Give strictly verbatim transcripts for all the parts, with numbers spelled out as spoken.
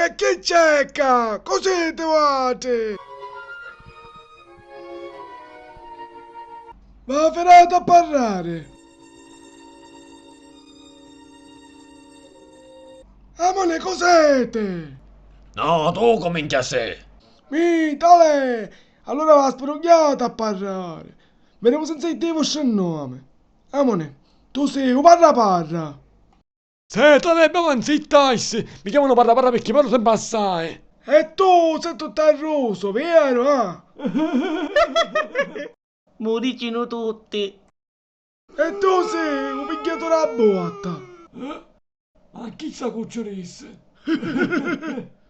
E chi c'è ccà? Cos'è ti vuoi? Va finati a parlare. Amone, cos'è te? No, tu comincia se. Mi, tale! Allora va sprugghiata a parlare. Veniamo senza i vostri nomi. Amone, tu sei un parra parra. Senta, lei abbiamo insittarsi. Mi chiamano parra parra perché parlo sempre assai. E tu sei tutto arruso, vero? Ah? Mu dicinu tutti. E tu sei un pigghiatore a botta. Ma chi sa cu ci rissi?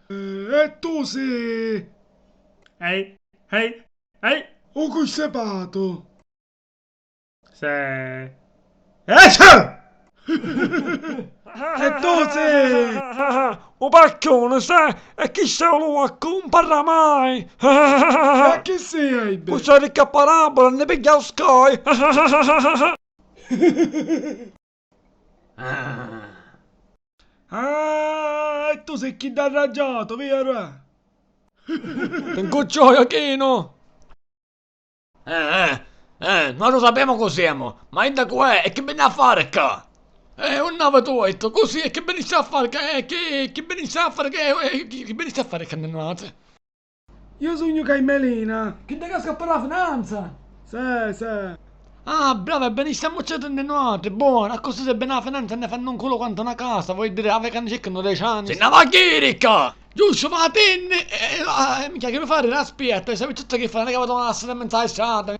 E tu sei. Ehi, ehi, ehi. Un custepato. Se. Esce! E tu sei. U pacchiuni, se. E chi sei lu a cumpara mai? E chi sei, Aibe? Cu sei ricca parabola, ne piglia u sky. Ah, e tu sei chi dà raggiato, vero? Ti ncucciò, Achino! Eh, eh, eh, noi lo sappiamo così, ma idda cu è e chi veni a fare ccà? Eh, un nave tu hai detto così e chi venissi a fare che, eh, chi, chi venissi a fare che, eh, chi, chi venissi a fare che ne note? Io sugnu Caimelina. Chi te casca per la finanza? Sì, sì. Ah, brava, e venissi a mucciate ne note, buono, a così se bene la finanza ne fanno un culo quanto una casa, vuoi dire, ave che ne cercano dieci anni. Si ne va a chirica! Giusto, va, tenni, e, e, e, minchia, che mi fa ridere, aspetta, e sapete tutto che fa, non è che vado a essere in mezzo alla strada.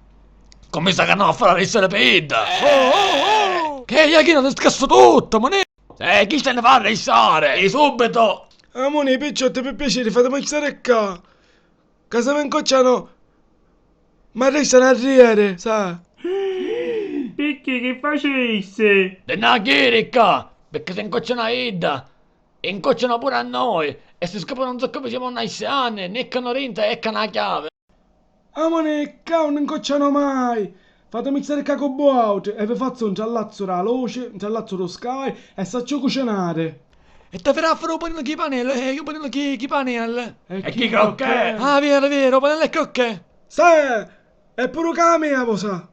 Comincia che non a fare restare pedda. Oh, oh, oh. Che io chi non ti scasso tutto, ma ne. Eh, chi se ne fa restare? E subito. Amoni, picciotti, per piacere, fatemi stare qua. Casa mi incocciano. Ma restano a ridere, sa? Perché che facesse? De na chirica, perché se incocciano a idda. Incocciano pure a noi, e si scoprono non so come siamo noi anni, né canno rinta e canna chiave. Amone, ccà non incocciano mai! Fatemi stare ccà con vuautri e vi fazzo un trallazzo da luce, un trallazzo da sky e saccio cucinare. E ti farà fare un panino chi panello, eh, un panino chi, chi panello. E chi crocchè? Ah, vero, vero, panello e crocchè. Sì, e pure che la mia, lo sa.